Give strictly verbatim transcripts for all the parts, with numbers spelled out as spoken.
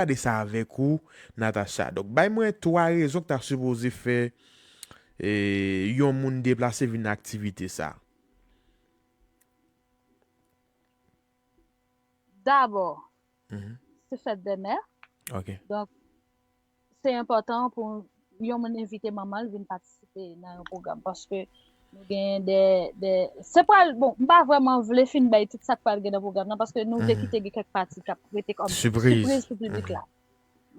gade sa avèk ou, Natacha. Donk, bay mwen twa rezon ki ta sipoze fè e, yon moun deplase vin nan aktivite sa. Dabò, mhm, se fèt dè mè. Ok. Donk, se enpòtan pou yon moun envite manman l vin patisipe nan yon pwogram paske nou gen de, de, se pral, bon, m pa vrèman vle fin bay tout sa k pral gen nan pwogram nan paske nou vle, mhm, kite gen kèk pati k ap rete kòm sipriz pou piblik la.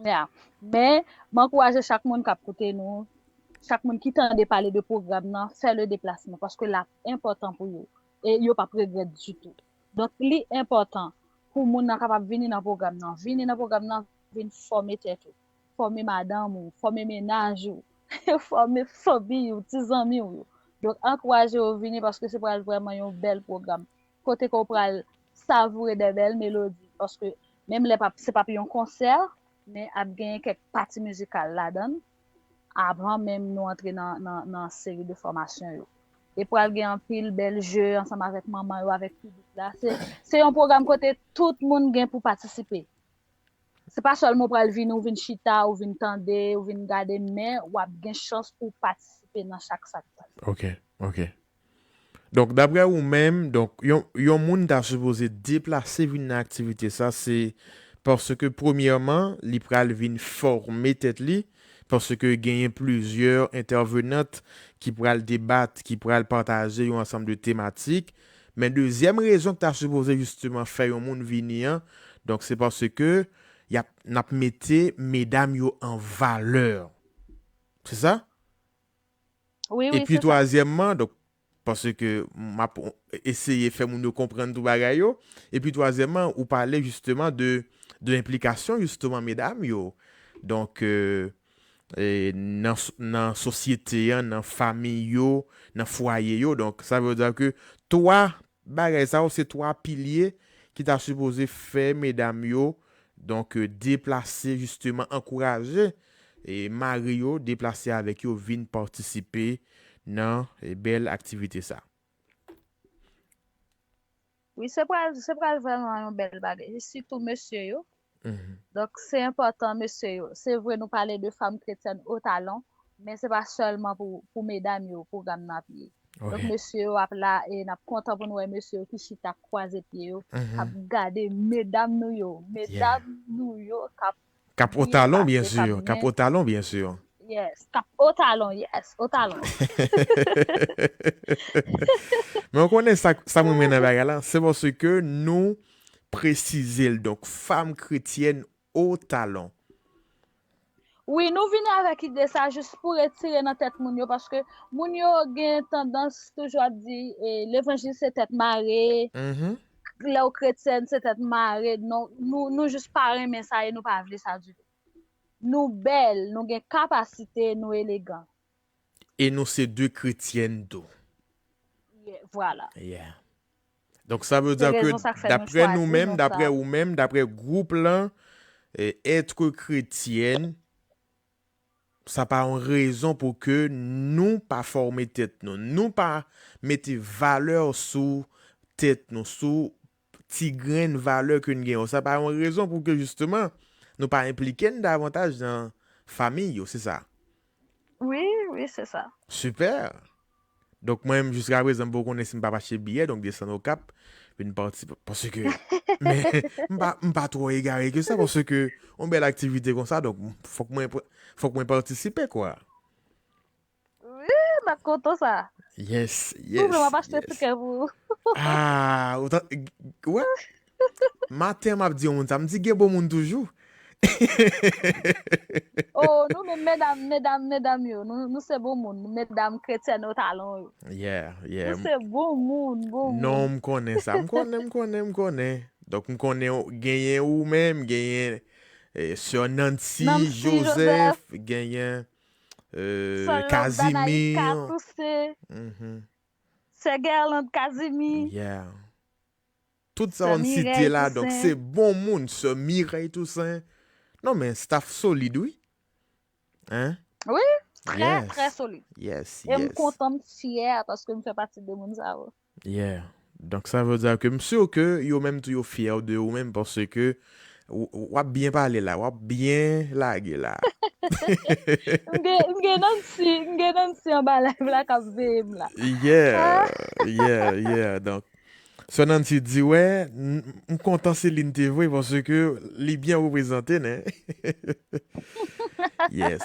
Ya. Men, m ankouraje chak moun k ap koute nou, chak moun ki tande pale de pwogram nan, fè le deplasman paske l ap enpòtan pou yo. E yo p ap regrèt ditou. Donk, li enpòtan pou moun nan kapab vini nan pwogram nan. Vini nan pwogram nan, vin fòme tèt ou, fòme madanm ou, fòme mennaj ou, fòme fanmi ou, ti zanmi w yo. Donk, ankouraje yo vini paske se pral vrèman yon bèl pwogram. Kote ke w pral savoure de bèl melodi. Paske menm lè p ap, se p ap yon konsè, men ap genyen kèk pati mizikal ladan l avan menm nou antre nan, nan, nan seri de fòmasyon yo. E pral gen anpil bèl je ansanm avèk manman yo, avèk piblik la. Se, se yon pwogram kote tout moun gen pou patisipe. Se pa sèlman w pral vini, ou vin chita, ou vin tande, ou vin gade, men w ap gen chans pou w patisipe nan chak sa k pase. Ok, ok. Donk, daprè ou menm, donk, yon, yon moun ta sipoze deplase vin nan aktivite sa, se paske, premyèman, li pral vin fòme tèt li, paske genyen plizyè entèvenant ki pral debat, ki pral pataje yon ansanm de tematik. Men dezyèm rezon ki ta sipoze jisteman fè yon moun vini an, donk, se paske y ap, n ap mete medam yo an valè. Se sa? Wi, wi, se sa. Epi twazyèmman, donk, paske m ap eseye fè moun yo konprann tout bagay yo. Epi twazyèmman, ou pale jisteman de, de enplikasyon jisteman medam yo. Donk, e, e, nan, s- nan sosyete an, nan fanmi yo, nan fwaye yo. Donk, sa vle di ke twa bagay sa yo, se twa pilye ki ta sipoze fè medam yo, donk, e, deplase, jisteman, ankouraje e mari yo, deplase avèk yo, vin patisipe nan, e, bèl aktivite sa. Wi, se pral, se pral vrèman yon bèl bagay. E sitou mesye yo. Mhm. Donk, se enpòtan, mesye yo. Se vre, nou pale de fanm kretyèn o talon, men se pa sèlman pou, pou medam yo, pwogram nan ap ye. Donk, ok, mesye yo ap la, e n ap kontan pou nou wè mesye yo ki chita k kwaze pye yo, mhm, k ap gade medam nou yo, yeah, medam nou yo k ap k ap o talon, byen si, k ap o talon, byen si. Yes, k ap o talon, yes, o talon. Men w konnen sa, sa mwen renmen nan bagay la, se paske nou presize l. Donk, fanm kretyèn o talon. Wi, nou vini avèk ide sa jis pou retire nan tèt moun yo, paske moun yo gen tandans toujou ap di, e, levanjil se tèt mare, mhm, lè w kretyèn se tèt mare. Non, nou, nou jis pa renmen sa e nou pa vle sa ditou. Nou bèl, nou gen kapasite, nou elegan. E nou se de kretyèn tou. Yeah, vwala. Yeah. Donk, sa vle di ke daprè nou menm, daprè ou menm, daprè gwoup lan, e, être kretyèn, sa pa yon rezon pou ke nou pa fòme tèt nou. Nou pa mete valè sou tèt nou, sou ti grenn valè ke n gen yo. Sa pa yon rezon pou ke, jisteman, nou pa enplike n davantaj nan fanmi yo, se sa? Wi, wi, se sa. Sipè. Donk, mwen menm, jiska prezan, m poko konnen si m p ap achte biyè, donk desann Okap, vin patisipe. Paske, men, m pa, m pa twò egare ke sa, paske yon bèl aktivite konsa, donk, fòk mwen, fòk mwen patisipe, kwa. Wi, m ap kontan sa. Yes, yes. Ou vle m ap achte tikè pou ou. Ah, ou ta, wè? Maten, m ap di yon moun sa, m di gen bon moun toujou. Oh, nou menm medam, medam, medam yo, nou, nou se bon moun, medam kretyèn o talon yo. Yeah, yeah. Nou se bon moun, bon moun. Non, m konnen sa, m konnen, m konnen, m konnen. Donk, m konnen genyen ou menm, genyen, e, Sè Nancy Joseph, genyen, e, Casimir. Sè Guerlande Casimir. Yeah. Tout sa w site la, donk, se bon moun, Sè Mireille Toussaint. Non, men staff solid, wi. Hein? Wi, trè, trè solid. Yes, yes. E m kontan, m fyè paske m fè pati de moun sa yo. Yeah. Donk, sa vle di ke m si ke yo menm tou yo fyè de ou menm paske W- w ap byen pale la, w ap byen lage la. M gen m gen Nancy, m gen Nancy anba live la k ap veye m la. Yeah, yeah, yeah. Donk, Sè Nancy di, wè, m m kontan se li n te voye paske li byen reprezante, nen. Yes.